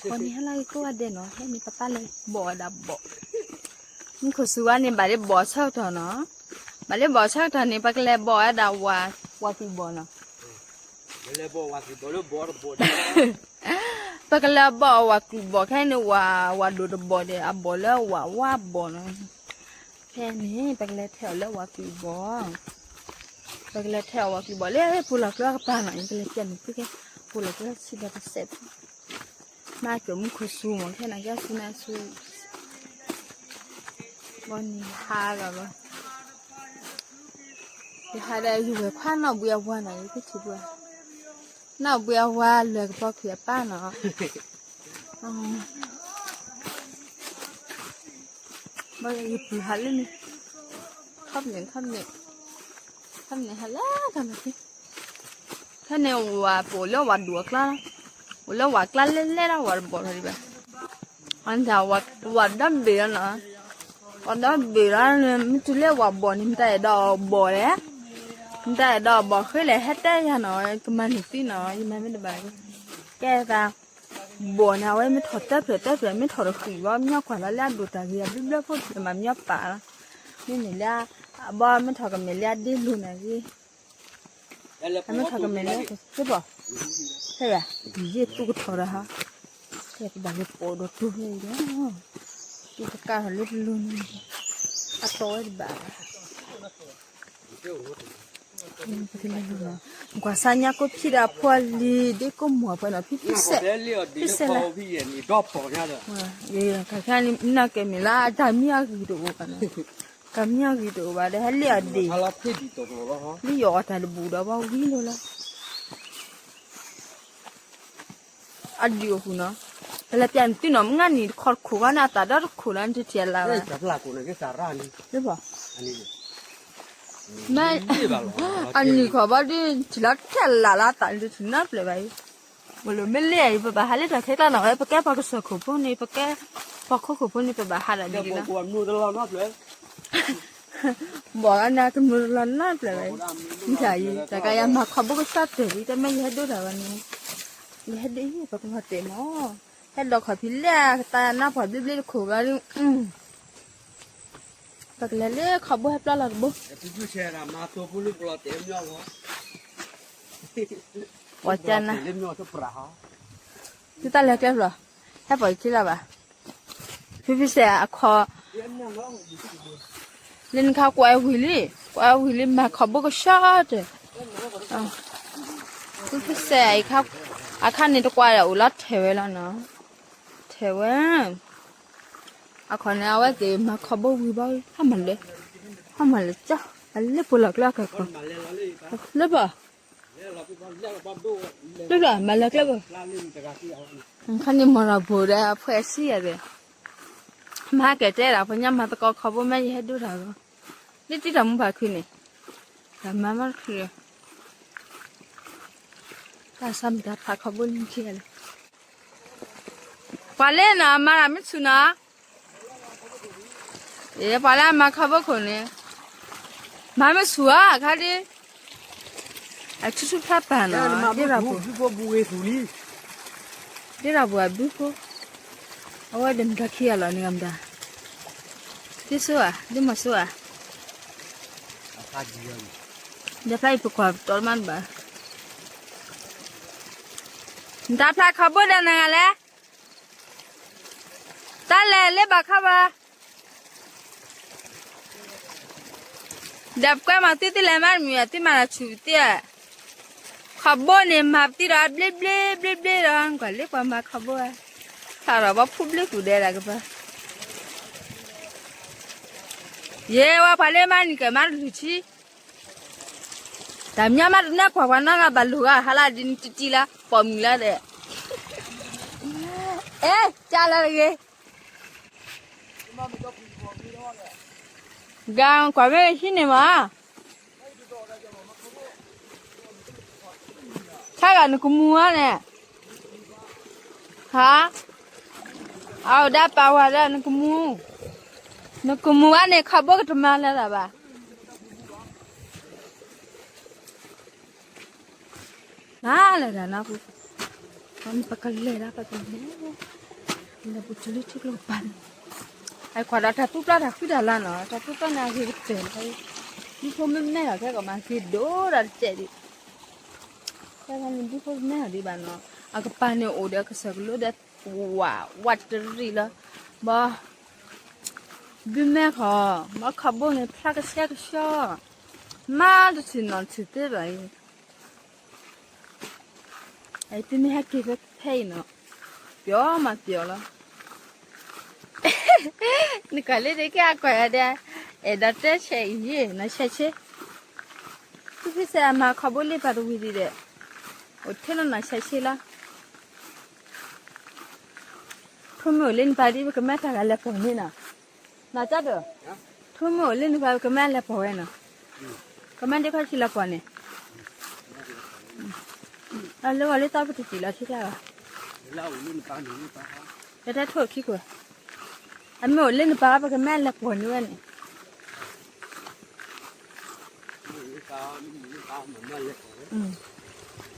ပှၤန့ၣ်ဟဲလၢဂ့ၤကိးဂၤဒဲးနီၤ, ဟဲန့ၣ်ပပၢ်လဲၤဘီၣ်ဝဲဒၣ်ဘီၣ်, မုၢ်ခိၣ်စူၤဝါန့ၣ် ဘၣ်လၢဘီၣ်ဆၢကတီၢ်နီၤ, ဘၣ်လၢဘီၣ်ဆၢကတီၢ်န့ၣ် ပကလဲၤဘီၣ်ဝဲဒၣ်ဝၤ, ဝၤကွံာ်ဘီၣ်နီၤ, ပကလဲၤဘီၣ်ဝၤကွံာ်ဘီၣ်ခဲန့ၣ် ဝၤ, ဝၤဒိၣ်တဘီၣ်ဒီး အဘီၣ်လၢဝၤဝါဘီၣ်နီၤ, ဖဲန့ၣ် ပကလဲၤထဲးအီၤလၢဝၤကွံာ်ဘီၣ်, ပကလဲၤထဲးအီၤဝၤကွံာ်ဘီၣ်လၢပူၤလီၢ်ကျိအကပၤနီၤ, ယကလဲၤပျဲနုာ်သုကဲ, ပူၤလီၢ်ကျိဆံဒီးတစဲး မၤကၠိမုၢ်ခိၣ်စူၤမး ခဲနၤကဲဆူနၤဆူ, ဘီန့ၣ်ဟါလီၤလီၤ, ယဟါဒီးယဝဲၢ်ခွါနီၢ်ဘှံးအဝၤနီၤ, ယကထံၣ်ဘှံး, နီၢ်ဘှံးအဝၤလဲၤကပီၤကွံာ်အပၢ်နီၤ, ဘီယပျံၤဟးလၢန့ၣ်, ထီၣ်မ့ၢ်, ထီၣ်မ့ၢ်, ထီၣ်မ့ၢ်ဟးလၢတၢ်လီၢ်ခံ ခဲန့ၣ်ဝၤပအိၣ်လၢဝၤဒိၣ်အကျါ, အိၣ်လၢဝၤကျါလဲၣ်လဲၣ်ဒၣ်ဝၤတဘီၣ်ထီၣ်ဒံးဘၣ်, အဝၤဒီဘ့ၣ်လီၤနီၤ, ဝၤဒီဘ့ၣ်လီၤ, မ့ၢ်တုၤလၢဝၤဘီၣ်န့ၣ် မတၤအဲၣ်ဒိးဘီၣ်လဲၣ်, မတၤအဲၣ်ဒိးဘီၣ်ဃ့လဲၣ် ဟဲတဲယၤနီၤ, ကမၤန့ၢ်သုနီၤ, ယမၤမ့ၢ်တဘၣ်, ကဲသး ဘီၣ်န့ၣ် အဝဲမ့ၢ်ထီၣ်တၢ်ဖျၢၣ်တၢ်ဖျၢၣ် မ့ၢ်ထီၣ်တဃံးဘၣ် မညီကွၢ်လီၤလၢအဒိၣ်တၢ်ဂ့ၤ အဘျုးဘျၢဖိတၢ်မၤမညီပာ်လီၤ, မ့မ့ၢ်လၢ အဘီမ့ၢ်ထီၣ်ကမဲာ်လၢအဒ့လိၤနၤဂ့ၤ, အမ့ၢ်ထီၣ်ကမဲာ်လၢ သ့ဘီၣ်, ဟဲယၤ ယသူကထီၣ်ဒီးဟါ, ခဲပဘၣ်လၢပိာ်ဒီးတိၢ်ဖဲအံၤဒီး, သူကကးထီၣ်လၢပလိၤန့ၣ်, အတီဝဲတဘၣ် ကွၢ်စါညါကိးဖံဒီးအဖိအလံၤ ဒ့ကိးမီၤပှဲၤနီၤ ဖံဖံစဲး, ဖံစဲးလၢ, ကမံအဂ့ၤတအိၣ်ဘၣ်ဒီး ဟဲလ့အီၤဒ့ၣ်, လၢယအီၣ်တၢ်တဘူၣ်ဒီးဘၣ်ဝံၤလိၤလီၤ, အဒုးအိၣ်ဃုာ်နီၤ, ပလဲၤပျးနုာ်သုနီၤ မုၢ်ဂၤနံၤတခီတခိၣ်ဘၣ်န့ၣ် အသးဒီတခိၣ်လီၤ နတထံၣ်အလါဘၣ်, လၢဘၣ် အနံၤခီဘီဒုး ထံၣ်လီၤထဲလၢ်လၢအသးန့ၣ် တထံၣ်နီတဖျၢၣ်ဘၣ်အံၤ, မ့ၢ်လၢမ့ၢ်လ့အံၤ ပဘၣ်ဟးလၢတၢ်ခဲကျါနီၤ ပကဲပှၤကစၢၢ်ခိၣ်ဖိန့ၣ် ပကဲပှၤခိခိၣ်ဖိန့ၣ် ပဘၣ်ဟးဒၣ်ဒ်န့ၣ်လီၤ, ဘီၣ်လၢန့ၣ် တမုာ်တလီၤနီတဖျၢၣ်ဘၣ်အံၤ, မ့ၢ်ယၤ တၢ်ကါယၤမၤခီဘိကစၢ်တဲာ်လံ တမ့ၢ်ယဟဲဒိတၢ်ဘၣ်န့ၣ်, ယဟဲဒိအံၤ ပကမၤတဲာ်မး, ဟဲဒီးခီၣ်ဖံးလၢအကတၢၢ်နၢ်ပှၢ်ဘျ့ဘျ့တခိၣ်ဘၣ်ဒုး ပကလဲၤလၢခီဘိဟဲပျီလီၤတဘိ, ပှၤကနၤ, သုတၢ်လဲၤကျဲဖျီ, ဟဲပှၤယခံလၢၤဘၣ်, ဖံဖံစဲးအခီ, လၢနခါကွၢ်ဝံၤလံ, ကွၢ်ဝံၤလံ မၤခီဘိကစၢ်တဲာ်, ဖံဖံစဲး, အခါန့ၣ်တကွၢ်ဒီးအိၣ်လီၤထဲးဝဲလီၤနီၤ, ထဲးဝဲ အခီန့ၣ် အဝဲသ့ၣ်မၤခီဘိဝံၤဘၣ်, ဟါမၤလဲၣ်, ဟါမၤလဲၣ်ကၠီ, အလၢပှဲၤလီၤကျဲကခီ, လၢဘၣ်, လၢဘၣ် မၤလဲၣ်ကျဲဘၣ်, ခါန့ၣ်မီၤလီၤဘိၣ်ဒီး အဖှဲးဆံးယၤဒီး, မၤကဲတဲဒၣ် ပညါမၤသကိးခီဘိမ့ၢ်ယဟဲဒိတၢ်ဂီၤ, လၢတံၢ်တၢ်မူဖးခုန့ၣ်, တၢ်မၤမၤတခု, တၢ်ဆါမတၤဖးခီဘိလၢခံဂၤလဲၣ် ပှၤလၢနမၤတၢ်မ့ၢ်ဆူၣ်နီၤ, ပှၤလၢအမၤခီဘိခိၣ်န့ၣ်, မၤမ့ၢ်ဆူၣ်ဧါ အခါဒ်, အထူထူဖျါပာ်နီၤ, ဒ်ရၣ်ပူၤအဘုဖိ, အဝဲဒီးမတၤခံဂၤလီၤန့ၣ်ဂၤမတၤ, ဒ်ဆိဧါ ဒ်မီၤဆိဧါ, ဒီးဖျါအံၤပကွၢ်ပတီၢ်တမံၤဘၣ်, နတၢ်ဖျါခီဘိဒီးနဂၤလဲၣ် တၢ်လဲၤလၢဘၣ်ခီဘၣ်, ဒီးပကွဲမၤသုသ့လဲၤမးတမံၤ သုမၤတၢ်ဆူၣ်သ့ဧါ, ခီဘိန့ၣ် မၤပသံဒီးအဘျ့ဘျ့ဘျ့ဘျ့ဒီး ကွၢ်လၢပှၤမၤခီဘိဧါ, ဖျါထီၣ်ဘီဖူဘျ့ကူၣ်ဒဲးဒၣ်ကပၤ, ယဲဝဲပှၤလၢမၤနံၤကဲမၤတလူၢ်ဆံ တၢ်မညီမးတနၢ်ကွၢ်ပှၤနီၢ်ဂၤဘၣ်လိာ်ဂၤဟါလၢဒ်နတံၤတံၤလၢ ပိာ်မုၣ်လၢဒီး, အဲ ကၢ်လၢတဂ့ၤ, ဂၤကွၢ်မ့ၢ်ဟံးန့ၢ်မး, ဆါဂၤနကမူၤဧါန့ၣ်, ဟါ, အဝဲဒၣ်ပာ်ဝဲဒၣ်နကမူၤ, နကမူၤဧါန့ၣ် ခီဘိကတမၤလၢၤဘၣ် နၤလဲၣ်ဒၣ်နပူၤ, ပကလဲၤဒၣ်ပကလဲၤ, လဲၤပူၤတုၤလၢထံကျိကပၤန့ၣ်, အကွၢ်ဒီးတၢ်သူၣ်ပျီၢ်တၢ်ဃံတၢ်လၤနီၤ, တၢ်သူၣ်ပျီၢ်န့ၣ်အဂ့ၤကတၢၢ်လီၤ, ဒူဖိမ့ၢ်မဲာ်လီၤ ခဲကီးမၤက့ၤဒိၣ်ဒီးတစဲးဒံး, ခဲကီးန့ၣ်ဒူဖိမ့ၢ်မဲာ်လီၤဒံးဘၣ်နီၤ, အကပၤန့ၣ်အိၣ်ဒီးကစၢၢ်ကလိဒီး ဝး ဝးတရံးလီၤ, ဘီ ဒုးမဲာ်ခီ, ဘီခီဘိန့ၣ် ဖျါကဆှဲကဆှီ, မၤတထံၣ်နီၢ်ထံၣ်သ့ဘၣ်အံၤ, သုမ့ၢ်ဟဲက့ၤဖဲဖဲအံၤနီၤ, ပျီမးပျီလီၤ, နကွၢ်လၢဒ့ကဲအကွၢ်ယၤဒဲး, အဲၣ်ဒိးတဲဆဲးအံၤယဲၢ် နီၢ်ဆဲးဆ့, သုဖဲစဲးအမၤခီဘိလ့ပာ်တဝံၤဒံးဒီး, အိၣ်ထဲလၢနီၢ်ဆဲးဆ့လီၤ. ထူမ့ၢ်အိၣ်လၢနပၤဒ်ပကမၤတၢ်ဂၤလဲၤပိာ်န့ၣ်နီၤ, နကၢ်ဒိၣ်, ထူမ့ၢ်အိၣ်လၢနပၤပကမၤလဲၤပိာ်ဝဲနီၤ, ကမၤဒ်ခီဆံးလဲၤပိာ်န့ၣ်, အလၢဂီၤလၢသီပတစံးလီၤထံတၢ်ဘၣ်, တၢ်တဲထိၣ်ခံကွၢ်, အမ့ၢ်အိၣ်လၢနပၤပကမၤလဲၤပိာ်န့ၢ်ဝဲန့ၣ်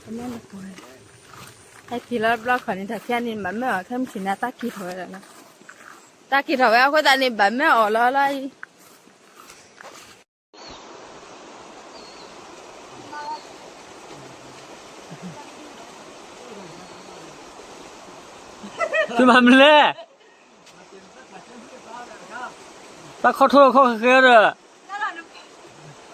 ကမၤလၢပှဲၤ, ဟဲက့ၤလီၤတဘျီခီန့ၣ် တၢ်ခံဂၤန့ၣ် ဘၣ်မၢအီၤ ခဲမုၢ်ဆ့ၣ်န့ၣ် တၢ်က့ၤထီၣ်ဝဲဒၣ်လီၤ, တၢ်က့ၤထီၣ်ဝဲအဃိသတးန့ၣ် ဘၣ်မၢအီၤလီၤလီၤအံၤ သုမၤမနုၤလဲၣ်, တၢ်ခီၣ်ထိၣ်ခီၣ်ဃဲဃဲဒီး ကလဲၤ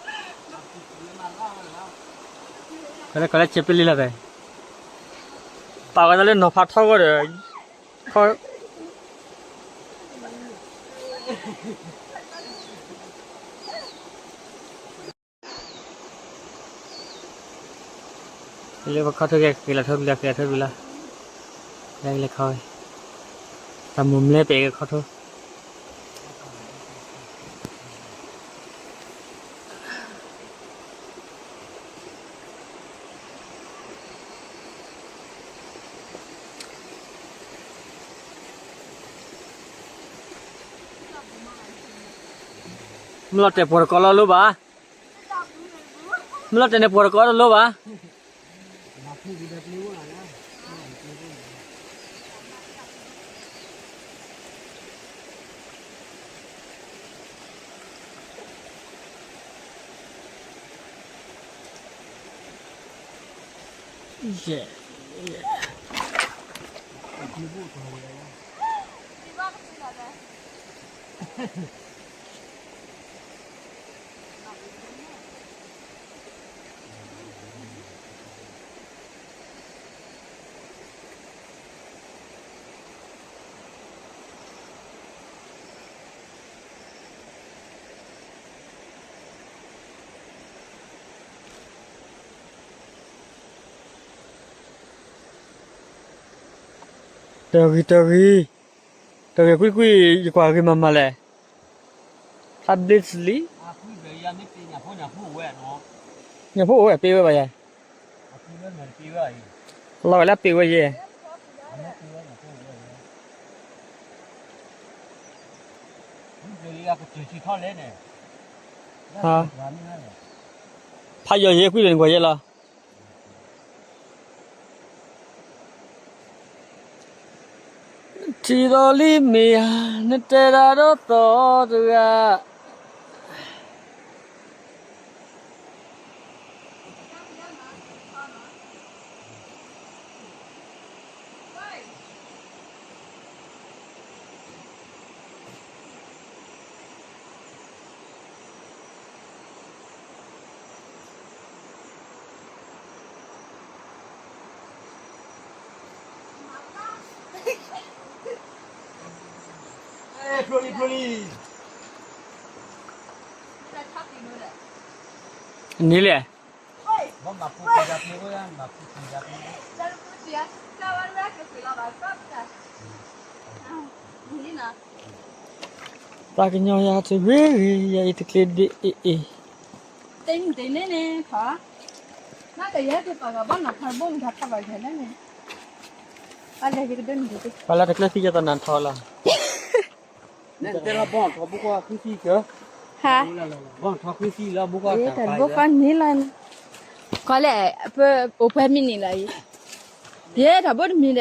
ကလဲၤဆဲးပ့လံလီၤဖဲ, ပာ်ဝဲဒၣ်လၢနီၤဖးထီၣ်ဂီၢ်ဒီး, ခီ လၢပခီၣ်ထိၣ်က့ၤက့ၤလီၤထိၣ်ပူၤလီၤ က့ၤလီၤထိၣ်ပူၤလီၤ, လဲၤလဲၤခီဝဲ, တၢ်မူၤမလဲပှဲၤက့ၤခီၣ်ထိၣ် မ့ၢ်လီၤတဲာ်ပှီၤတကီလီၤလိၣ်ဘၣ်, မ့ၢ်လီၤတဲာ်န့ၣ်ပှီၤတကီတလိၣ်ဘၣ်. တဂ့ၤတဂ့ၤ, တဂ့ၤကွံာ်ကွံာ် ယကွၢ်ဂ့ၤမးမးလဲၣ်, ဖျါဘျ့စလံ, ညၣ်ဖိအိၣ်ဝဲပ့ဝဲဘၣ်ယဲ, လီၤဝဲလၢပ့ဝဲဘၣ်ယဲ, ဖးယိာ်ယဲကွံာ်ဒီးနကွၢ်ယဲလီၤ. ထံၣ်ဒီးလံမ့ၢ်ဧါ, နတဲတၢ်ဒီးသီတဂၤ. န့ၣ်လဲၣ်. သးကညီၤယၤတဂ့ၤဂ့ၤ ယအံၤတကျ့ဒ်အံၤအံၤ, တန့ၣ်န့ၣ်ထီၣ်, နကယဲၢ်တပာ်ဂၤဘၣ်နီၤ ဖးဘိၣ်နကထီၣ်ဘၣ်ဂၤန့ၣ်, ပှၤလၢတကျဲသံယသးနၤထီၣ်လီၤ. ဟါ, တၢ်ဘိၣ်ဃီန့ၣ်လီၤ, ကီးလဲၣ်, ပအိၣ်ပှဲၤမံၤနံၤလီၤအံၤ. ယဲ တၢ်ဘိတမံၤဒီး, မ့ၢ်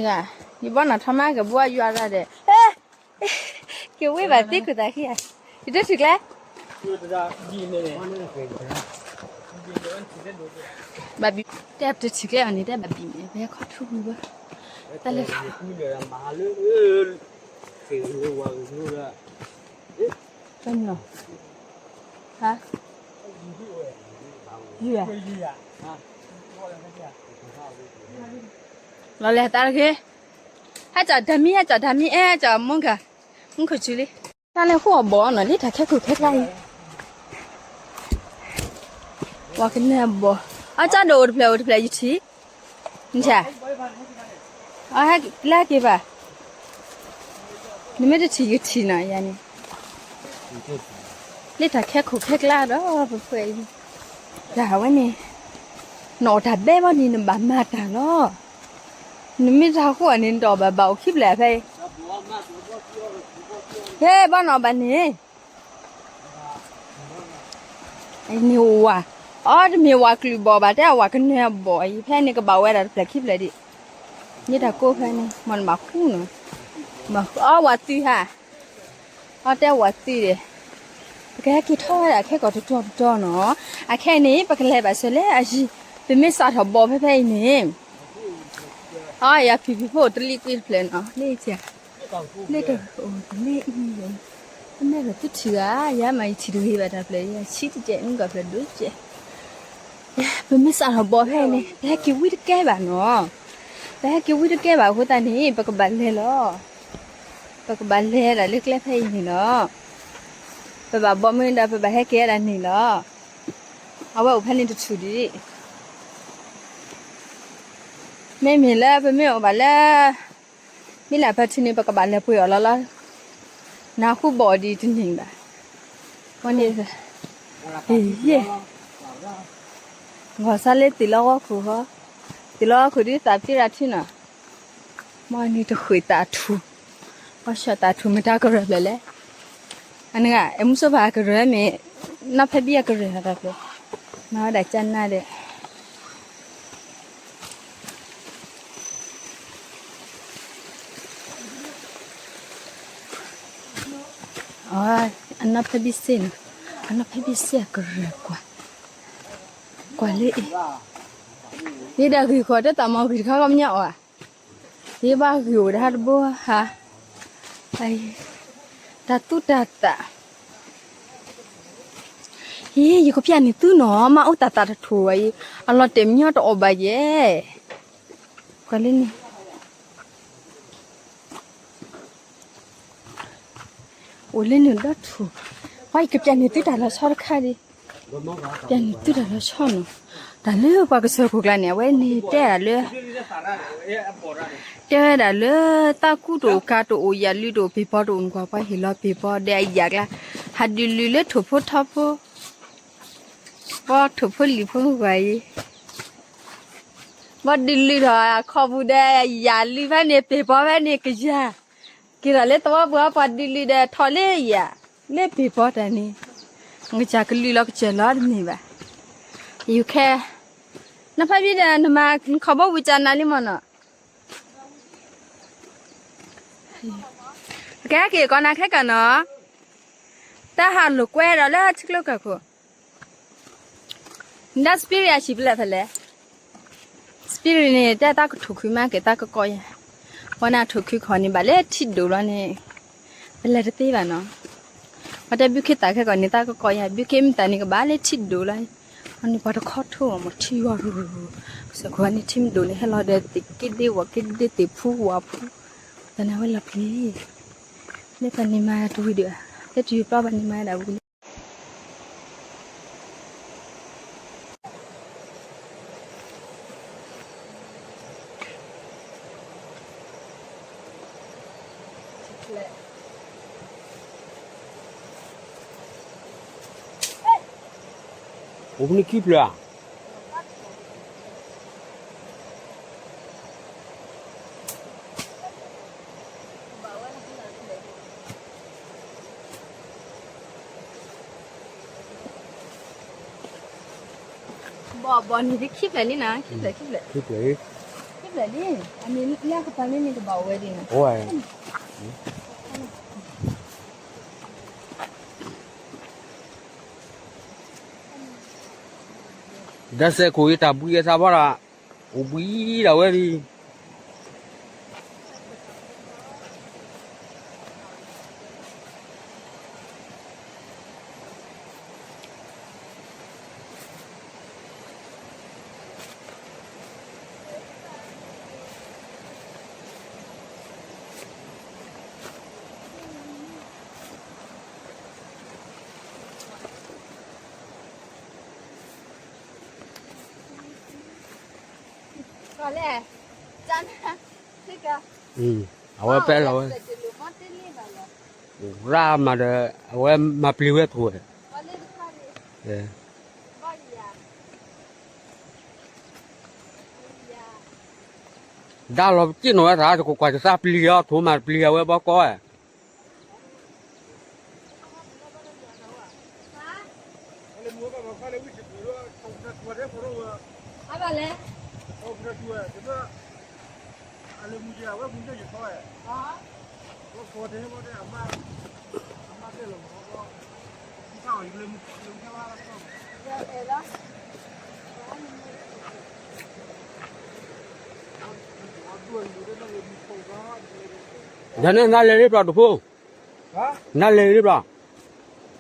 ဂ့ၤ, ယဘီနီၢ်ထီမါကဘှီယွၤရၤဒီး, က့ၤဝ့ၢ်ဘၣ်သံကွံာ်သးခံဂၤ, ယတထံၣ်ကျဲ, ဘၣ်ဘံၣ်, တဲပတထံၣ်ကျဲအီၤန့ၣ် တဲဘၣ်ဘံၣ်န့ၣ် ပဟဲခီထူပူၤဘၣ်, တၢ်လဲၤခီ ပညီ, ဟါ, ယုၢ်ဧါ, လီၤလဲၤတၢ်တဂ့ၤ, ဟဲကၠီၣ်တၢ်မံ ဟဲကၠီၣ်တၢ်မံ အဲၣ်ကၠီၣ်မူကၤ, မူခိၣ်ဆူလံ, တၢ်လဲၤဃိအဘီနီၤ လၢတၢ်ခဲခိၣ်ခဲကျါအံၤ, ပှၤကနၢၤအဘီ, အကၠီၣ်ဒိၣ်အိၣ်တဖျၢၣ်အိၣ်တဖျၢၣ်ယထံၣ်, နထံၣ်, အဟဲလၢက့ၤဘၣ်, နမ့ၢ်တထံၣ်ယထံၣ်နီၤယၤန့ၣ်, လၢတၢ်ခဲခိၣ်ခဲကျါဒီးပဖှဲအံၤ, တၢ်ဝဲန့ၣ်, နအီၣ်တၢ်ဘဲဘီန့ၣ် နဘၣ်မၤတၢ်လီၤ, နမ့ၢ်တၢ်ဃိန့ၣ် နတအီၣ်ဘၣ်ဘၣ်အိၣ်ခံဖျၢၣ်ဖဲအံၤ, ဟဲဘီနီၢ်ဘၣ်န့ၣ် န့ၣ်ဝၤ, အီတမ့ၢ်ဝၤကလုာ်ဘီၣ်ဘၣ် တဲအဝၤကနၢၤအဘီၣ်အံၤ ဖဲန့ၣ်ကဘၣ်ဝဲဒၣ်တဖျၢၣ်ခံဖျၢၣ်ဒံး, န့ၢ်တၢ်ကိးဖဲန့ၣ် မ့ၢ်နဘၣ်ဃူနီၤ, အီဝၤသုဟါ, အီတဲဝၤသုဒီး, ပကဟဲက့ၤထီၣ်ဝဲဒၣ်ခဲကီၢ်တတီၤတတီၤနီၤ, အခဲအံၤန့ၣ် ပကလဲၤဘၣ်စၢၤလၢအယံၤ, ပမ့ၢ်စးထီၣ်ဘီၣ်ဖဲဖဲအံၤန့ၣ် အယဖံဖံဖိတလံကွံာ်တဖျၢၣ်နီၤ လၢ, လၢတအိၣ်တမ့ၢ်အံၤ, အမဲာ်ဒီးသုထံၣ်ဂၤ, ယၤမးယထံၣ်တဂ့ၤဘၣ်တၢ်ဖျၢၣ် ယဆံးတကဲး မုၢ်ကီၢ်ဖျၢၣ်ဒိၣ်တကဲး, ပမ့ၢ်စးထီၣ်ဘီၣ်ဖဲအံၤန့ၣ် ပဟဲက့ၤဝံတကဲဘၣ်နီၤ, ပဟဲက့ၤဝံတကဲဘၣ်အဃိသတးန့ၣ် ပကဘၣ်လဲၤလီၤ, ပကဘၣ်လဲၤဒၣ်လၢကျဲဖဲအံၤန့ၣ်လီၤ, ပဘၣ်ဘီၣ်မ့ၢ်ဒီး ပဘၣ်ဟဲက့ၤဝဲဒၣ်န့ၣ်လီၤ, အဝဲအိၣ်ဖဲန့ၣ်တထူၣ်ဒံး မ့မ့ၢ်လၢပမ့ၢ်အိၣ်ဘၣ်လၢ မ့ၢ်လၢဖဲထံန့ၣ် ပကဘၣ်လဲၤပှ့ၤအီၤလီၤလီၤ, နၢ်ဟူဘီၣ်ဒံးတန့ၢ်ဘၣ်, ဝဲန့ၣ်, ယဲၢ်, ဂီၤစါလၢသ့ၣ်လီၤဂီၢ်ခိၣ်ဃီ, သ့ၣ်လီၤဂီၢ်ခိၣ်ဒ်သးပ့ရၤထံနီၤ, မ့ၢ်န့ၣ်တဃုာ်သးထူ, ပှၤဆှၢသးထူမ့ၢ်တၢ်ကရၢၢ်ဖျၢၣ်လဲၣ်, အနဂၤ အမုၢ်စိဖၣ်အကရၢၢ်မ့ၢ်, နီၢ်ဖဲဘံၣ်အကရၢၢ်တၢ်ဖျၢၣ်, မၤဝဲဒၣ်ကၢ်နါဒီး အနီၢ်ဖဲဘံၣ်စ့ၢ်နီၤ, အနီၢ်ဖဲဘံၣ်စ့ၢ်အကရၢၢ်ကွၢ်, ကွၢ်လၢအံၤ, ယဒၣ်ဂ့ၢ်ဃီတၢ်သးမီၤဂ့ၤတခါကီမညါအီၤဧါ, ယဘၣ်ဂ့ၢ်အိၣ်ဒၣ်တဘိဟါ, တၢ်သူတၢ်သး ဟံ ယကပျၢ်န့ၢ်သုနီၤ မ့ၢ်အိၣ်တၢ်သးတထူၣ်ဝဲအံၤ အလီၤတဲာ်မညီတအိၣ်ဘၣ်ယဲၢ် ကွၢ်လၢန့ၣ် အိၣ်လၢန့ၣ်ဒီထူၣ် ပှၤယကပျၢ်န့ၢ်သုတၢ်လီၤဆီတခါဒံး ပျၢ်န့ၢ်သုတၢ်လီၤဆီနီၤ တၢ်လၢပှၤကစၢၢ်ခိၣ်ကျါန့ၣ် အဝဲန့ၣ်တဲဒၣ်လၢ တဲဝဲဒၣ်လၢ သးကူတအိၣ်ကၤတအိၣ်ယၣ်လုၢ်တအိၣ်ပ့ၤပီတအိၣ်နကွၢ် ပှၤဟ့ၣ်လီၤပ့ၤပီဒီးအယၣ်ကျါ ဟးဒုးလုၢ်လၢထိၣ်ဖိထီဖိ ဘီထိၣ်ဖိလံၣ်ဖိမုၢ်ဂၤအံၤ ဘီဒုးလုၢ်ထီၣ်အခီပူၤဒီးယၣ်လုၢ်ဖဲန့ၣ် ပ့ၤပီဖဲန့ၣ်ကယၤ က့ၤထီၣ်လၢသဝီပူၤ ပှၤဒုးလုၢ်ဒီးထီၣ်လၢယၣ် လၢပ့ၤပီတၢ်န့ၣ် နကစၢ်ကလုၢ်လီၤကစၢၢ်လီၤတမ့ၢ်ဘၣ် ယူၤခဲ နဖးဘံၣ်ဒီးနမၤနခီဘီဝံၤကၢ်နၤလံမ့ၢ်နီၤ ကဲက့ၤကီးနၤခဲကၢ်နီၤ တၢ်ဟးလိာ်ကွဲဒီးလၢထံကျိကၢၢ်ခိၣ် နဒၣ် spirit အဟံၣ်ပလဲၣ်ဖဲလဲၣ် spirit န့ၣ် တဲတၢ်ကထိၣ်ခုမးက့ၤတၢ်ကကီယၤ ပှၤနၤထိၣ်ခုခီၣ်န့ၣ် ဘၣ်လၢထံဒိၣ်လီၤန့ၣ် ပလဲၤတသ့ဘၣ်နီၤ ပှၤတဲဘုခ့သးခဲကီးန့ၣ် တၢ်ကကီယၤ ဘုခ့မ့ၢ်သးန့ၣ် ကဘၣ်လၢထံဒိၣ်လီၤ အန့ၣ်ပှၤတခီထိၣ်မး ထံယွၤရူၤရူၤ ကစၢၢ်ခိၣ်န့ၣ် ထံမ့ၢ်ဒိၣ်န့ၣ် ဟဲလီၤဒီးသ့ၣ်က့ဒ့ဝီၤက့ဒ့သ့ၣ်ဖူဝီၤဖူ တၢ်န့ၣ်ဝဲလီၤပျံၤ လၢပှၤန့ၣ်မၤတဝံၤဒီး လၢတယုာ်ပျီပှၤန့ၣ်မၤဒၣ်ဝံၤလံ အိၣ်မနုၤခံဖျၢၣ်ဧါ ဘီန့ၣ်ဒ်ခံဖျၢၣ်လံနီၤ, ခံဖျၢၣ်, ခံဖျၢၣ်, ခံဖျၢၣ်လံ, အန့ၣ်လၢကပၤလၢန့ၣ်တဘၣ်အိၣ်ဝဲဒ်နီၤ, အိၣ်ဝဲ, ဒီးစဲးခိၣ်အံၤတၢ်ဘှံးအသးဘီဒီး, အိၣ်ဘှံးဒၣ်ဝဲဒၣ်. အဝဲပဲလီၤဝဲ, ရၣ်မးဒီး အဝဲမၤပျံၤဝဲသကိး, ဒါလီၤပက့ၣ်နီၣ်ဝဲသး တကကွၢ်တသးပျံၤအီၤ ထိၣ်မးတပျံၤအဝဲဘီကီဝဲ. ဒီးန့ၣ်နလဲၤလံဘျီတဖိ, နလဲၤလံဘျီ, ဒီးဘၣ်မၤ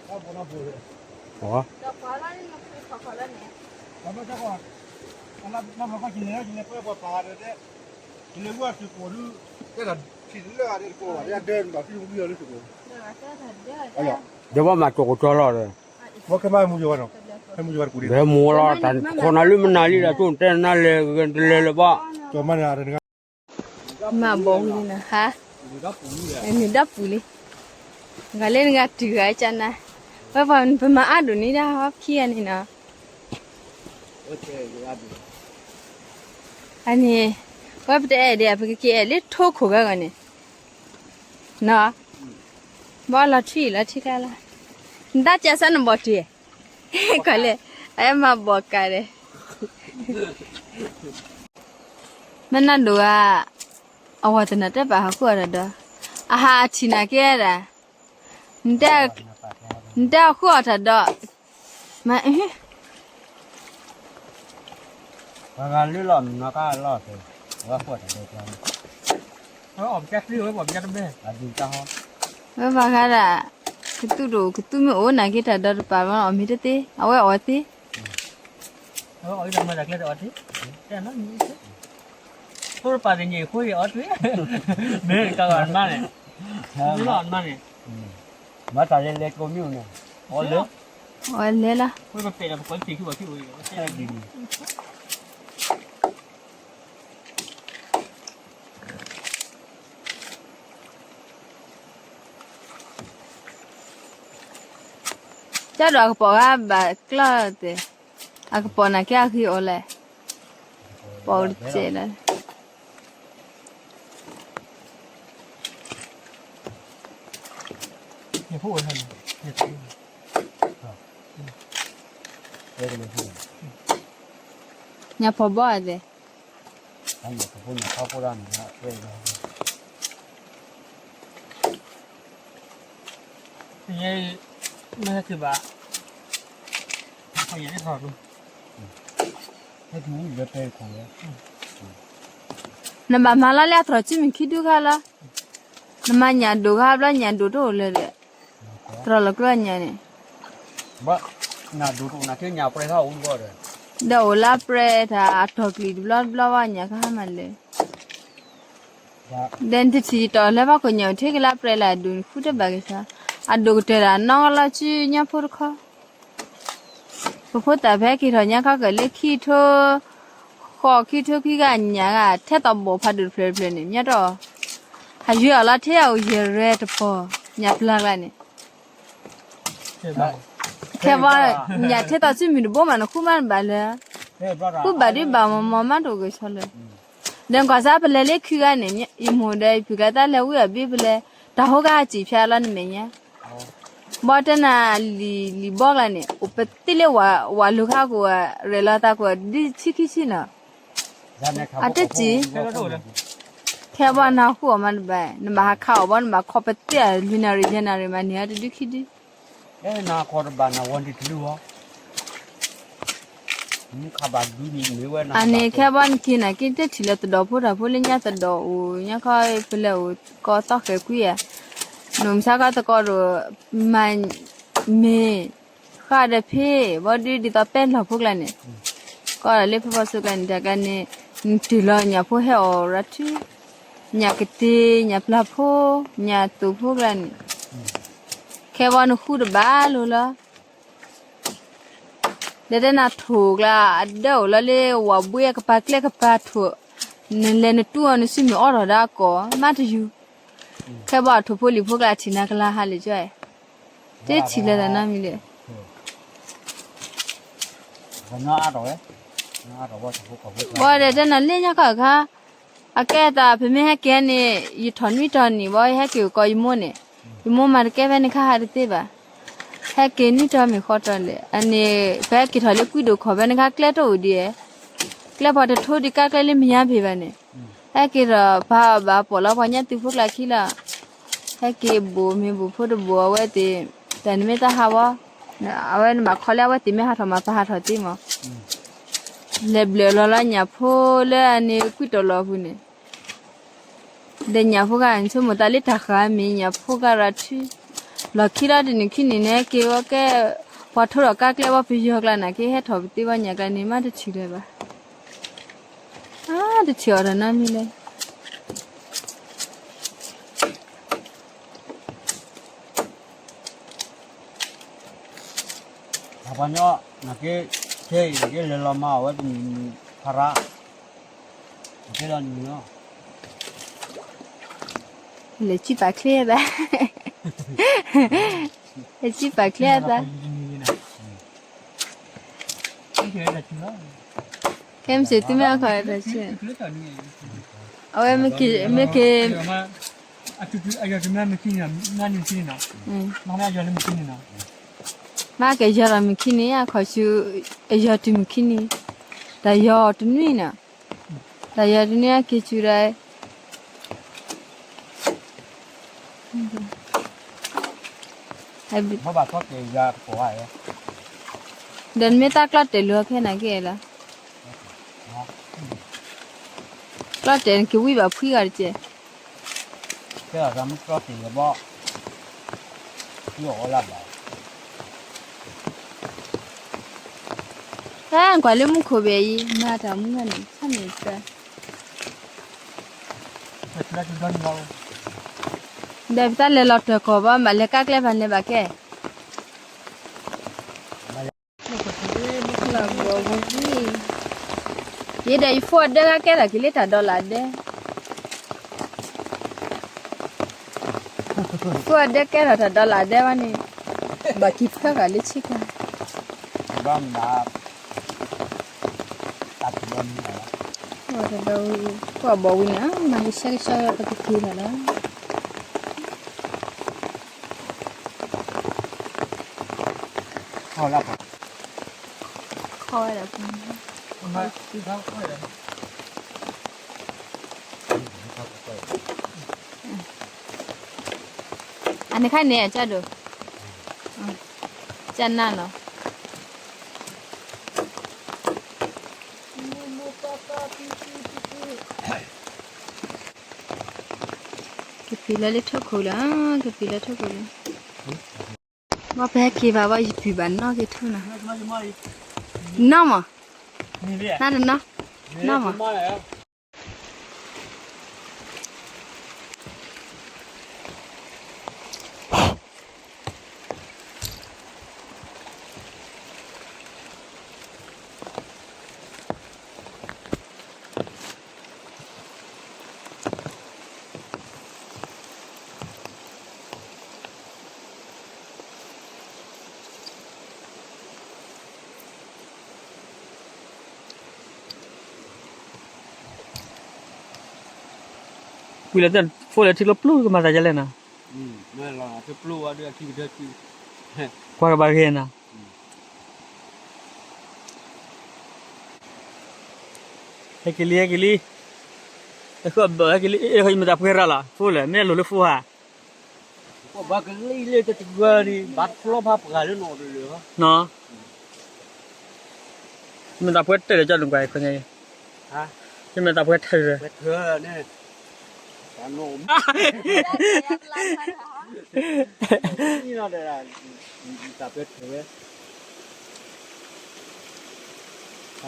ကၠီၤကၠီၤလီၤဒီး, ဒီးမၤကၠီၤကၠီၤလီၤဒီး, ခိၣ်နၤလၢမနၤလံဒီး ကၠိၣ်တဲနၤလဲၤဂ့ၤတလဲၤလၢၤဘၣ်. မၤဘီဝံၤလံနဟါ, နုာ်ဒီပူၤလံ, နဂၤလၢနဂၤတုၤဂၤကနၤ, ဝဲပှၤပမၤအါဒိၣ်န့ၣ်ဒၣ်ဟီခံဂၤန့ၣ်နီၤ, အန့ၣ်, ဝဲပတအဲၣ်ဒံး ပကက့ၤအဲၣ်လၢထိခိၣ်ဂၤဂၤန့ၣ်, နီၤ, ဘီလီၤထွံၣ်လီၤထံကျါလီၤ, နတၢ်ကဲစၢ်နဘီတ့ၢ်, ကီၢ်လဲၣ်, အမၤဘီကါဒီး မ့ၢ်နဒိၣ်ဧါ, အဝၤတနၤတဲပာ်ဟီၣ်ခိၣ်အတၢ်ဒီး, အဟးအထံၣ်နၤကဲဒၣ်, နတဲဟီၣ်ခိၣ်အတၢ်ဒီး, မ့ၢ်, ပှၤဂၤလၢလီၤမုၢ်နီၤကါလီၤ, ဝဲပှၤဂၤဒၣ်, ကသူၣ်ဒိၣ်ကသူၣ်မ့ၢ်အိၣ်နၤက့တၢ်ဒီးတပာ်ဘၣ်အီၣ်မ့ၢ်တသ့ အဝဲအီၣ်သ့ အဝဲအီၣ်အံၤတၢ်မၤတၢ်ကျဲတအီၣ်တ့ၢ်, တဲနီၤ, ဖိတပာ်တညိးအံၤ ဖိအံၤအီၣ်တ့ၢ်, မ့ၢ်တၢ်အီၣ်မးန့ၣ်, မ့ၢ်လီၤအီၣ်မးန့ၣ်, မၤတၢ်လဲၤလဲၤကျိၤမ့ၢ်အိၣ်န့ၣ်, အီၣ်လဲၤ, အီၣ်လဲၤလီၤ, ပပာ်တၢ်ပကီၢ်သ့ၣ်ခံဘၣ်ခံအိၣ်အံၤ, ကၢ်ဒီးအကပိာ်ဂၤဘၣ်ကျီၢ်သ့ၣ်, အကပိာ်နာ်က့အဂ့ၤအီၤလဲၣ်, ပိာ်တစဲးလၢ ညၣ်ဖိဘီအသ့ၣ်, မ့ၢ်ဘၣ်, နဘၣ်မၤလီၤလၢအသရိာ်စုမုၢ်ခံဒုခါလီၤ, နမၤညၣ်ဒိၣ်ခါဘျီညၣ်ဒိၣ်တအိၣ်လၢၤဒီး, သရိာ်လီၤကျိညၣ်န့ၣ်, ဒီးအိၣ်လၢပြဲတၢ်အတီၢ်ကျံၤတဘျီတဘျီဘၣ်ညၣ်ကဟါမးလၢာ် ဒီးနတထံၣ်ယတီၢ်လၢဘၣ်ခိၣ်ညၣ်အိၣ်ထဲကလၢပြဲလၢအဒိၣ်န့ၣ် ဃုတဘၣ်က့ၤဆါ, အဒိၣ်ကတၢၢ်ဒီးနီၢ်ကလီၤစုညါဖိတခီ, ပဖိသၣ်ဖဲက့ၤထီၣ်ညါခီကလၢခံထိ, ဃိးခံထိခံဂၤညၣ်ဂၤ ထဲသိးဘိၣ်ဖးဒိၣ်တဖျၢၣ်တဖျၢၣ်န့ၣ် မ့ၢ်တီၢ်, ဟးယွၤအီၤလီၤထဲအအိၣ်ယဲၢ်ရဲတပီၢ်, ညၣ်ပျၢ်ကျါန့ၣ် ခဲဘီ, ညၣ်ထဲသိးစုမုၢ်တဘိမး နဃုမးနဘၣ်လၢာ်, ဃုဘၣ်ဒုးဘၣ်မီၤမီၤမးတအိၣ်ဂ့ၤဆီလၢာ်, ဒီးကွၢ်စၢ်ပလဲၤလၢခံဂၤန့ၣ် ယမိၢ်ဒီးယဖုကျါတၢ်လဲၤဝံအီၤဘ့ၣ်ပလဲၤ, တၢ်ဟိကဟးစံၣ်ဖျါလီၤနမဲာ်ညါ, ဘီတဲနၤလံာ်လံာ်ဘီကျါန့ၣ် အိၣ်ပသ့လၢဝၤလိၤခါကိး ရဲၣ်လီၤသးကိး ဒ်ဆံခံဆံနီၤ, အတစံး, ခဲဘီနဟးဃုအီၣ်မးတဘၣ် နဘၣ်ဟးခးအီၣ်ဘီ နဘၣ်ခီပသ့အလွံၢ်နၣ်ရံၣ်ယဲၢ်နၣ်ရံၣ်မးန့ၣ် တဒုခံဒု အန့ၣ်ခဲဘီနက့ၤနၤက့ၤတထံၣ်လၢသဒီးဖိတၢ်ဖိလၢညါသဒီးအိၣ် ညါခီပလဲၤအိၣ်ကီသီဃဲၤကွံဧါ, နအိၣ်မုၢ်ဆါခီသကိးဒီး မၤ မ့ၢ် ဃၣ်ဒီးဖ့ ဘီဒုဒ်သိးပဲလီၢ်ဖိကျါန့ၣ်, ကီးလၢဖဲဖီဆိကျါန့ၣ် တၢ်ကျါန့ၣ် နတုၤလီၤညၣ်ဖိဟဲအီၣ်ရၤထူ, ညၣ်ကတ့ၤ ညၣ်ပျၢ်ဖိ ညၣ်သိၣ်ဖိကျါန့ၣ်, ခဲဘီနဃုတဘၣ်လိၤလီၤ. ဒီးတဲနၤထိၣ်ကျါ အဒၢအိၣ်လီၤလၢဝၤဘှ့အကပၤကျဲကပၤထိၣ်, နလဲၤနတူၢ်အီၤနစုမ့ၢ်အီထီၣ်ဒၣ်ကီး မးတယူၤ, ခဲဘီအထိၣ်ဖိလံာ်ဖိကျါထံၣ်နၤကလၤဟးလၢာ်ကၠီ, တထံၣ်လၢၤတၢ်နီတမံၤလဲၣ်. ဘီဒီးတဲနၤလၢညါခီအခါ, အကဲသး ပမ့ၢ်ဟဲက့ၤန့ၣ် ယထီၣ်နွံတီၤန့ၣ် ဘီယဟဲက့ၤကီးယမိၢ်န့ၣ်, ယမိၢ်မၤတကဲဖဲန့ၣ်ခါဟးတသ့ဘၣ်, ဟဲက့ၤနွံတီၤမ့ၢ်ဃီတီၤလဲၣ်, အန့ၣ် ပဟဲက့ၤထီၣ်လၢကွံဒိၣ်ခီၣ်ဖဲန့ၣ်ခါကျဲတအိၣ်ဒံး, ကျဲပှၤတထိဒံးကါကျဲလၢမ့ၢ်ညါဘ့ၣ်ဘၣ်န့ၣ်, ဟဲက့ၤဒီးပာ်ဘၣ်ပီၣ်လီၤပှၤညါသုးဖိကျါခံလီၤ, ဟဲက့ၤဘူးမ့ၢ်ဘူးဖိတဘူးအဝဲသ့ၣ်, တၢ်နမ့ၢ်တၢ်ဟးဝီ, အဝဲနဘၣ်ခီလၢအဝဲသ့ၣ်မ့ၢ်ဟးထီၣ်မး ပဟးထီၣ်သ့မး, လဲၤဘျၢၣ်လီၤလီၤညၣ်ဖိလၢအန့ၣ်ကွံတီၢ်လီၤအပူၤန့ၣ် ဒီးညၣ်ဖိဂၤ နဆိကမိၣ်သးလၢတၢ်ဃၢ်မ့ၢ်ညၣ်ဖိဂၤရၤထူ, လီၢ်ခံလီၤတနံၤခံနံၤန့ၣ် က့ၤဝဲကဲ ပှၤထိထီၣ်ကါကျဲဘီပယီၤကျါန့ၣ် က့ၤဟဲထီၣ်ပသ့ဘီညၣ်ကျါန့ၣ် မးတထံၣ်လၢၤဘၣ်, အါ တထံၣ်အီၤတၢ်နီတမံၤလဲၣ်. ပှၤကညီ နက့ ခဲအံၤ နက့လဲၤလီၤမၤအီၣ်ဝဲတနံၤဖးရါ, နက့လီၤနံၤလီၤ, လဲၤစံၣ်ပာ်ချ့ဘၣ်, လဲၤစံၣ်ပာ်ချ့အသး, ခဲမုၢ်ဆ့ၣ်သုမ့ၢ်အခီၣ်တၢ်ဆံ, အဝဲမ့ၢ်က့ၤ မ့ၢ်က့ၤ မ့ၢ်က့ၤယီၤလီၤမုၢ်ခံနံၤ, အခီၣ်ဆူ အယီၤတုၤမုၢ်ခံနံၤ, တၢ်ယီၤတနွံနီၤ, တၢ်ယီၤတနွံအက့ၤဆူဒီး ဒီးနမ့ၢ်တၢ်ကျီတဲာ်လၢအကပီၤဧါ, ကျီတဲာ်နက့ၤဝံဘၣ်ဖှံဂၤတက့ၢ်. တၢ်ကွၢ်လၢမူခိၣ်ဘဲအံၤ မၤတၢ်မူခါန့ၣ် ဆၣ်န့ၣ်တၢ် ဒီးပတၢ်လဲၤလီၤတၢ်ကီၢ်ဘၣ် မၤလဲၤကါကျဲဘၣ်လဲၤဘၣ်ကဲ ယဲဒီးယဖိအဒဲကဲထီၣ်က့ၤလၢတၢ်ဒီလၣ်ဒဲ ဖိအဒဲကဲထီၣ်တၢ်ဒီလၣ်ဒဲဝဲန့ၣ် ဘၣ်က့ၤဖၢကၤလၢဆ့ကၤ ဘၣ်မနုၤ တၢ်တဘီန့ၣ် ပှၤဘီဝံၤန့ၣ် မၤကဆှဲကဆှီပကက့ၤလီၤလီၤ ခီဝဲဒၣ် အန့ၣ်ခါန့ၣ် အကၢ်ဒိၣ် ကၢ်နၢ်လီၤ ကဖံးလၢလၢထီၣ်ခိၣ်လၢ ကဖံးလၢထီၣ်ခိၣ်လၢ ဘၣ်ပဟဲက့ၤဘၣ်ဘၣ် ယပုၢ်ဘၣ်နီၣ်က့ၤထူနၤ နီၣ်မး နၢ်တနီၣ် နီၣ်မး ကွံာ်လၢတၢ်ဖိလၢထံကျိပျိကမၤသးဒ်လဲၣ်နီၤ, လၢလီၤထံပျိဝဲဒၣ်အခံကတၢၢ်ခံ, ကွၢ်ကဘၣ်ဂ့ၤနၤ, ဟဲက့ၤလံ ဟဲက့ၤလံ, ဟဲက့ၤလံ, ယမ့ၢ်တၢ်ပှဲၤရၤလီၤ ဖိလဲၣ် မ့ၢ်အလိၤလၢဖိဧါ, ဘၣ်ကလံၤလၢတဂၤန့ၣ် ဘၣ်ဖျီဖးပှၤလၢနီၢ်တလၢာ်, မ့ၢ်တၢ်ပှဲၤတဲာ်လၢကၠီဒုးကွၢ်ခီညါ, မ့ၢ်တၢ်ပှဲၤထဲးလၢ တၢ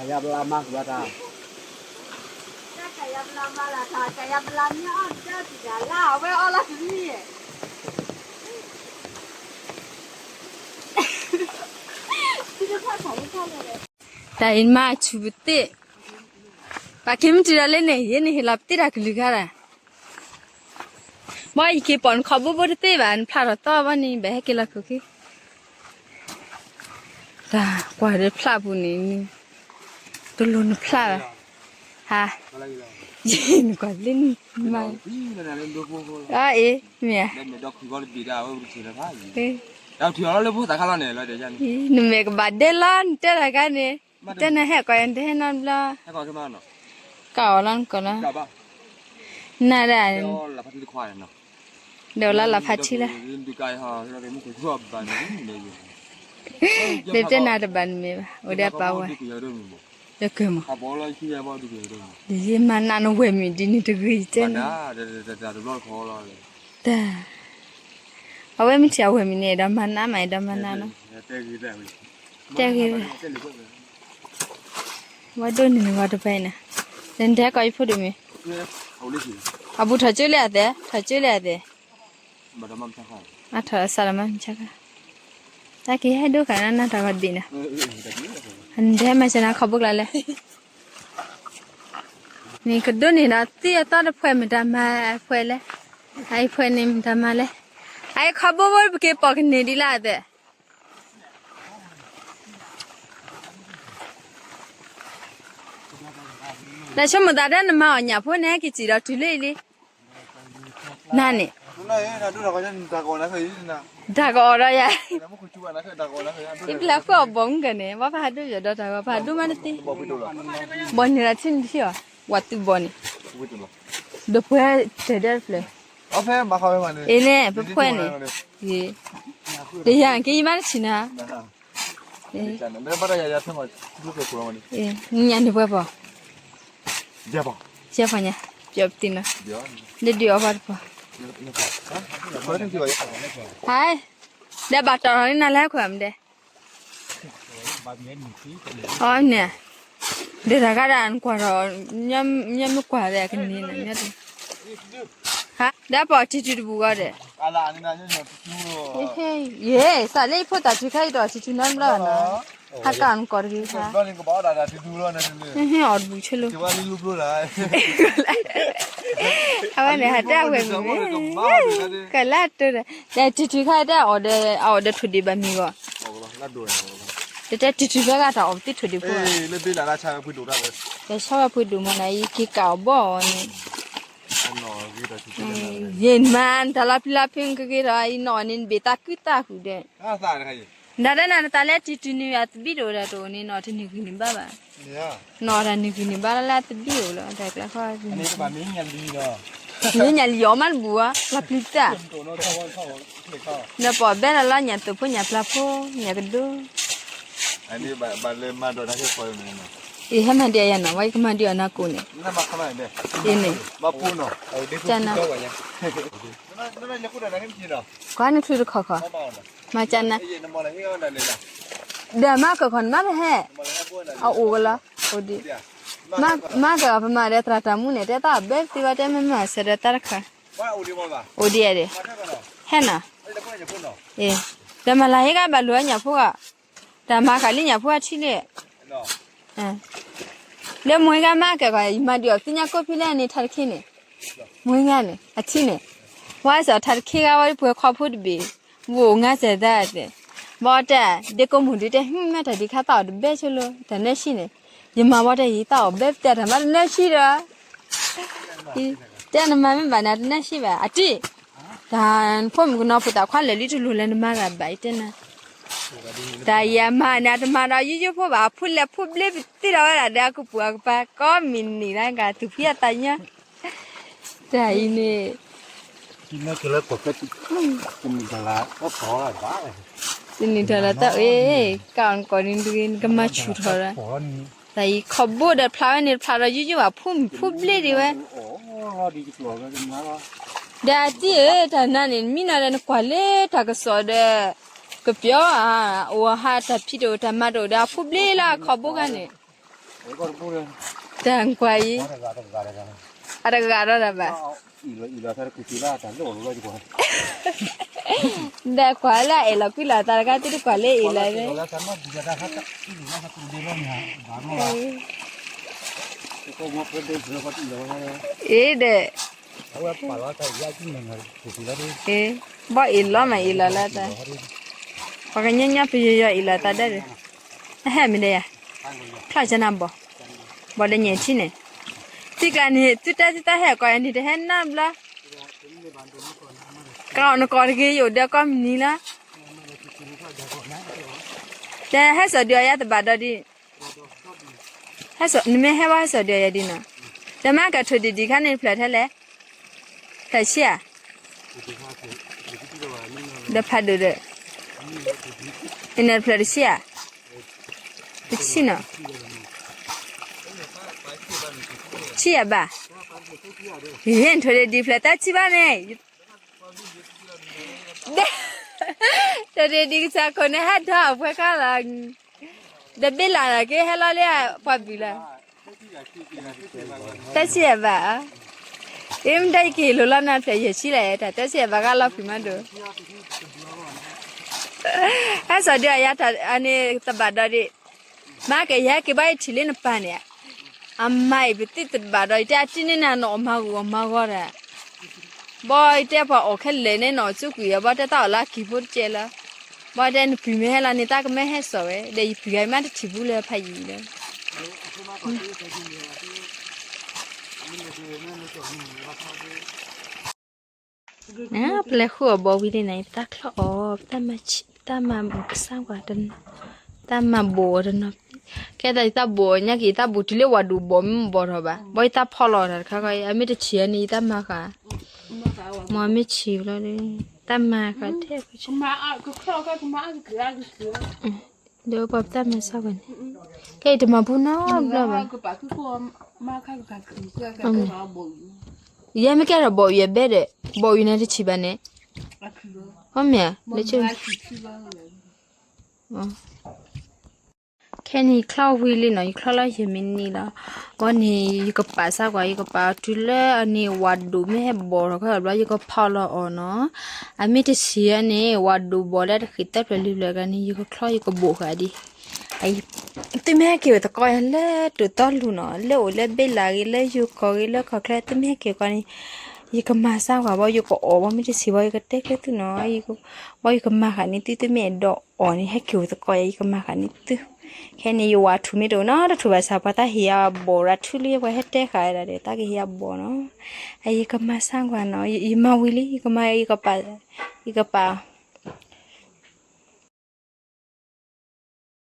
်ယါဘျါမးကဘၣ်တၢ်, တၢ်ယါဘျါမးကဘၣ်တၢ်, တၢ်ယါဘျါမးအီၣ်တၢ်တံၢ်တၢ်လၢ် အဝဲအီၣ်လၢကလံၤ, တၢ်အံၤမးဆူပသ့ၣ်, ပာ်က့ၤမ့ၢ်တုၤဒၣ်လဲၣ်န့ၣ် ယဲန့ၣ်ဟ့ၣ်လီၤပသ့ၣ်တၢ်ကလုၢ်ဂၤဒၣ်, ဘၣ်ယက့ၤပိာ်နခီဘိဘိတသ့ဘၣ် နဖျါထီၣ်သီဘၣ်န့ၣ် ဘၣ်ဟဲက့ၤလီၤခိၣ်က့ၤ တၢ်ကွၢ်ဒီးဖျါပူၤန့ၣ်, တလိၣ်နဖျါဘၣ်, ဟါ, နကွၢ်လၢနမၤ, အ့ၣ်, မ့ၢ်ဧါ, နမဲာ်ကဘၣ်ဒဲလီၤ နတဲတၢ်ခါန့ၣ်, တဲနၤဟဲကွၢ်ယၤ နတဟဲနီတဘျီ, ကၢ်အီၤလီၤနကိာ်လီၤ, နၤဒၣ်, ကၢ်ဘၣ်, နၤဒၣ်, ဒီးလၢလၢဖးထံလၢ ဒီးတဲနၤတဘၣ်နမဲာ်ဘၣ် အိၣ်ဒီးပာ်ဝဲ, ဒီးကမၤ, ယမၤနးနဝဲၢ်မံၤဒ်န့ၣ်တဂ့ၤတဲနၤ, တၢ်, အဝဲမ့ၢ်ထံၣ်အဝဲၢ်မံၤန့ၣ် ဒီးမၤနးမး ဒီးမၤနးနီၤ, တဲဂ့ၤ, ဝဲဒိးန့ၢ်နဂီၤတဖၣ်အံၤနၤ, နတဲကီးယဖိဒိၣ်မ့ၢ်, အဘူးထီၣ်ကၠိလၢအသဲး ထီၣ်ကၠိလၢအသဲး အထီၣ်စးလီၤမ့ၢ်ဆါခါ, တၢ်က့ၤဟဲဒိၣ်ကးနၤနၤတၢ်ဂီၤဒံးနၤ, နတဲမၤစၢၤနၤခီဘိကျါလဲၣ်, န့ၣ်ကဒိးန့ၢ်ဒီးသံအသီတဖှဲးမတၤမၤအဖှဲးလဲၣ်, အအံၤဖှဲးန့ၣ်မတၤမၤလဲၣ်, အအံၤခီဘိဘိပက့ၤပိာ်ကန့ၢ်ဒံးလၢအသဲး နဆိကမိၣ်သးဒၣ်နမၤအီၣ်ညၣ်ဖိန့ၣ် ဟဲက့ၤစံၣ်ဒီးတုၤလၢအံၤလံ, နၤန့ၣ်, တၢ်ကအီၣ်ဒီးယၤ, ယပျၢၤဃုအီၣ်ဘီမုၢ်ကန့ၣ် ဘၣ်ပဟးဒိၣ်ယီၤဒီးတၢ်ဂီၤ ပဟးဒိၣ်မးတသ့, ဘီန့ၢ်ဒီးထံနထံအီၤ, ဝၤသူဘီန့ၣ်, ဒီးပှဲၤတဲာ်ဒီးတဖျၢၣ်, အ့န့ၣ် ပဖှဲးန့ၣ်, တယၤက့ၤယမါတဆံးနၤ ညါန့ၣ်ပှဲၤပီၤ, ယဲၢ်ပီၤညါ, ပျီပသံနီၤ, ဒ်ဒုးအီၣ်ပှၤတပီၤ, ဟါ, ဒီးဘၣ်တီၢ်ထီၣ်န့ၢ်နၤလၢခွဲးမဒဲး, အန့ၣ်, ဒီးတၢ်ဂၤဒၣ်နကွၢ်ထီၣ်, ညီမ့ၢ်ကွၢ်ဒီးကန့ၢ်နၤ, ဟါ, ဒီးပီၤတံၤတုၤတဘူးဂီၢ်ဒီး ယဲ, စးလၢယဖိသၣ်ထုခါအံၤဒီးတံၤထုနီတဘျီနီၤ, ဟးကၢ်နကိးတဂ့ၤခါ, ဟ့ၣ်အီၤတဘူးဆၢလိာ်, အဝဲန့ၣ်ဟးတၢ်ဝဲၢ်မုၣ်န့ၣ်, ကလၢတၢ်ဒီး, တၢ်တံၤထုခါတၢ်အီၣ်ဒီး, အအီၣ်ဒီးထိၣ်ဒံးဘၣ်မံၤဂီၢ်, တတဲတံၤထုခါဂၤတၢ်အီၣ်ပသံထိၣ်ဒံးဖိ, ကဲဆီဝဲဖုဒိၣ်မးနၤ ယက့ၤကၢ်အီၤဘီအီၤန့ၣ် ယဲၢ်နမၤနတၢ်လီၤပျံၤလီၤဖုးကဂ့ၤဒီး အံၤနီၢ်န့ၣ်နဘ့ၣ်သးကုသးဃုာ်ဒီး, နတၢ်ဒၣ်နၤနတၢ်လၢတံၤတုၤန့ၣ် အသဘံၣ်တအိၣ်ဒီးတအိၣ်န့ၣ် နီၢ်တန့ၢ်ဂံၢ်န့ၢ်ဘါဘၣ်, နီၢ်တၢ်န့ၢ်ဂံၢ်န့ၢ်ဘါလၢအသဘံၣ်အိၣ်လီၤ တၢ်ကျါခီ, မ့ၢ်ညၣ်လံၤအီၤမးတဘူးဧါ လီၤပျံၤသး, နပိာ်ဘဲလီၤလီၤညၣ်သုးဖိညၣ်ပျၢၤဖိ ညၣ်ကဒိ, အ့ၣ် ဟဲမၤဒံးယၤနီၤ ဝဲကမၤဒံးအီၤနၤကိးန့ၣ်, အ့ၣ်န့ၣ်, ကနၤ, ကွၢ်နချုးတခီခီ, မၤကနၤ, ဒီးမၤကခီနမၤပဟဲ, အအိၣ်ကလီၤ, အိၣ်ဒံး, မၤကပမၤဒီးသရၣ်တၢ်မူန့ၣ် တဲသးအီၣ်ဘဲသ့ဝဲတဲမ့ၢ်မၤစၢၤဒီးသးတခါ, အိၣ်ဒံးဧါဒီး, ဟဲနီၤ, အ့ၣ်, ဒီးမၤလၤဟ့ဂၤဘၣ်လိာ်အညၣ်ဖိဂၤ, တၢ်မၤဃာ်လံညၣ်ဖိအထံလံ လၢမွေဂၤမၤကဲကီး ယမၤဒံးအီၤသ့ၣ်ညါကိးဖံးလဲၣ်န့ၣ် ထါတခ့န့ၣ်, မွေဂၤန့ၣ် အထံန့ၣ်, ဝဲစၢ်ထါတခ့ဂၤဝဲပှဲၤခီဖိတဘ့ၣ်, ဝိၣ်ငါစဲးသးတဲ, ဘီတဲ, ဒ့ကိးမုၢ်ဒုတဲ မ့ၢ်တၢ်ဒံးခါသးအီၣ်တဘဲဆိလိၤ တၢ်နၢၤဆံန့ၣ်, ယမၤဘီတဲယသးအီၣ်ဘဲပတဲတၢ်မၤတနၢၤဆံဒီး တဲနမၤမ့ၢ်ဘၣ်န့ၣ် တနၢၤဆံဘၣ် အတံၢ်, တၢ်နဖိမုၣ်ကနီၤဖိသၣ်ခွါလၢာ်လံတလိၣ်လၢနမၤဂၤဘၣ် ယတဲနၤ, တၢ်အံၤအမါန့ၣ် အတမၤဒီးယိယိဖိဘၣ် အဖုလဲၤဖုဘျ့ပသံဒီးဝဲဒၣ်ဒီးအကပူၤအကပၤ ကိးမံၤနံၤလၢကသူၣ်ဖှံအသးညီ တၢ်အံၤန့ၣ် တနံၤထီၣ်လၢတၢ်အ့ၣ် ကၣ်အီၤနကိးနံၤဒုး နကမၤဆူၣ်ထီၣ်လီၤ တၢ်အံၤခီဘိဒီးဖျါဝဲန့ၣ် တဖျါဒီးယိယိဘၣ် ဖုမံၤဖုဘျ့ဒံးဝဲ ဒီးအတံၢ်ဧၢ တၢ်နါန့ၣ် မံနီၤဒီးနကွၢ်လၢတၢ်ကစီၣ်ဒီး ကပျီဧါ အိၣ်ဟးတၢ်ဖံးတအိၣ်တၢ်မၤတအိၣ်ဒီးအဖုဘျ့လၢအခီဘိခါန့ၣ် တၢ်ကွၢ်အံၤ အတဂၤဒီးတၢ်ဘၣ် ဒီးကွၢ်လၢအအဲၣ်လီၤကွံလီၤသးတခါ သုတကွၢ်လၢအ့ၣ်လီၤန့ၣ် အ့ၣ်ဒီး ဘီၣ်အ့ၣ်လီၤမးအ့ၣ်လီၤလၢတၢ် ပှၤကညီညီပယီၤယီၤအ့ၣ်လီၤသးဒီး အဟဲမ့ၢ်ဒ်ယၤ ဖျါကနၢ်ဘီၣ် ဘီၣ်ဒီးညၣ်ထံန့ၣ် သံကျါန့ၣ် သုတဲသုတၢ်ဟဲကီးယၤန့ၣ် တဟဲနၢ်ဘျီ ကီးနကီးတဂ့ၤ ယအိၣ်ဒီးကီၢ်မနုၤလီၤ တဟဲစိာ်ဒုးအီၤယၤတဘၣ်ဒီးဒ် နမ့ၢ်ဟဲဘၣ်ဟဲစိာ်ဒုးအီၤယၤဒ်နီၤ တမ့ၢ်ကထိၣ်ဒံးဒံးခါန့ၣ် ဖျၢၣ်ထဲလဲၣ် ဖျၢၣ်ဆံးဧါ ဒီးဖးဒိၣ်ဒီး အန့ၣ်ဖျၢၣ်တဆံးဧါ တဆံးနီၤ ဆံးဧါဘၣ် ယဟဲနထိၣ်ဒံးဒံးဖျၢၣ်တၢ်ဆံးဘၣ်န့ၣ် ထိၣ်ဒံးဒံးကစၢ်ခိၣ်န့ၣ် ဟဲဒီးအဖှဲခါလီၤ ဒီးဘ့ၣ်လၢ်လီၤက့ၤ ဟဲလီၤလၢပှၤဘုၣ်လီၤ တၢ်ဆံးအဘၣ် အမ့ၢ်တၢ်ယကဟ့ၣ်လိာ်လီၤနၤဖျၢၣ်ယဲၢ်ဆံလၢတၢ်တၢ်ဆံးအဘၣ်ဂၤလီၤဖှံမးဒိၣ် ဟဲစိာ်ဒုးအီၤယၤတၢ်အန့ၣ်တဘၣ်ဒီးဒ် မၤက့ၤယဟဲက့ၤဘၣ်ယထံၣ်လၢနပၢ်န့ၣ် အမါအံၤပသံတဘၣ်ဒီး ယတဲအတံၢ်န့ၢ်နၤနအီၣ်မၤဂူာ်အီၣ်မၤဂီၤတၢ် ဘီယတဲပှၤအီၣ်ခဲလၢာ်န့ၣ် နအီၣ်ကၠူကွံာ်အီၤ ဘီတဲတၢ်အီၣ်လၢအကံၢ်ဖိတကဲလၢ ဘီတဲနပျံၤမ့ၢ်ဟဲလီၤန့ၣ် တၢ်ကမ့ၢ်ဟဲစိာ်ဝဲ ဒီးယပျံၤဂၤမ့ၢ်တထံၣ်ဘူးလၢဖးယံာ်လၢ ပလဲၤဃုအီၣ်ဘီဝံၤလံန့ၣ် ပတၢ်ချီၣ်အီၣ် ပတၢ်မၤဆံး ပတၢ်မၤဘူၣ်ကစၢ်ပှၤတနီၤ တၢ်မၤဘိၣ်အီၤတနီၤ ကဲသးယတၢ်ဘိၣ်ညါက့ၤ ယတၢ်ဘိၣ်တုၤလၢဝၤဒိၣ်ဘီၣ်မ့ၢ်ဘီၣ်ထီၣ်ဘၣ် ဘီယတၢ်ဖီၣ်လီၤတၢ်တခါခီ အမ့ၢ်တဆံးအန့ၣ် ယတၢ်မၤဃာ် မ့ၢ်မ့ၢ်ဆံးဘျီ တၢ်မၤဃာ်ထဲ ဒီးပှၤပတၢ်မၤစၢ်ဝဲန့ၣ် ကဲအံၤတမၤဘူနီတဘျီဘၣ် ယဲမ့ၢ်ကဲထီၣ်ဘီၣ်အံၤအဘဲဒီး ဘီၣ်အံၤန့ၣ်တဆံးဘၣ်န့ၣ် အမ့ၢ် ခဲန့ၣ်ယချီၣ်ဝံၤလံနီၤ ယချီၣ်လီၤယဲၢ်မံးနံးလီၤ ဘီန့ၣ် ယကပာ်စၢ်ကွၢ် ယကပာ်တုၤလၢအန့ၣ် ဝၤဒိၣ်မ့ၢ်ဟဲဘီၣ်ထီၣ်ခဲဘျီ ယကဖီၣ်လီၤအီၤနီၤ အမ့ၢ်တဆံးအန့ၣ် ဝၤဒိၣ်ဘီၣ်လၢတဃံးသၢဖျၢၣ်လွံၢ်ဖျၢၣ်ဂၤန့ၣ် ယကချီၣ်ယကဘိၣ်ဃာ်ဒံး သုမ့ၢ်ဟဲက့ၤဝဲသကိးယၤလၢတိာ်သီလူၤနီၤ လၢအိၣ်လၢဘ့ၣ်လးဂ့ၤ လၢယိၤကီၢ်ဂ့ၤ လၢခီၣ်ချၢ သုမ့ၢ်ဟဲက့ၤသကိးန့ၣ် ယကမၤစၢ်ကွၢ်ဘီ ယကအီၣ်ဘီ မ့ၢ်တဆံးဘီ ယကတဲကျဲသုနီၤ ဘီယကမၤဃာ်န့ၣ်သု သုမ့ၢ်အဲၣ်ဒိးအီၣ်န့ၣ် ဟဲက့ၤဝဲသကိးယၤ ယကမၤဃာ်န့ၣ်သု ခဲန့ၣ် ယဝၤထူၣ်မ့ၢ်တအိၣ်နီတထူၣ်ဘၣ်ဆၣ် ပှၤတၢ်ဟ့ၣ်ယၤဘီၣ်ရၤထူလံ ပှၤဟဲတဲဃာ်ဝဲဒၣ်ဒီး တၢ်ကဟ့ၣ်ယၤဘီၣ်နီၤ အယကမၤစၢ်ကွၢ်နီၤ ယမၤဝံၤလံ ယကမၤ ယကပာ် ယကပာ်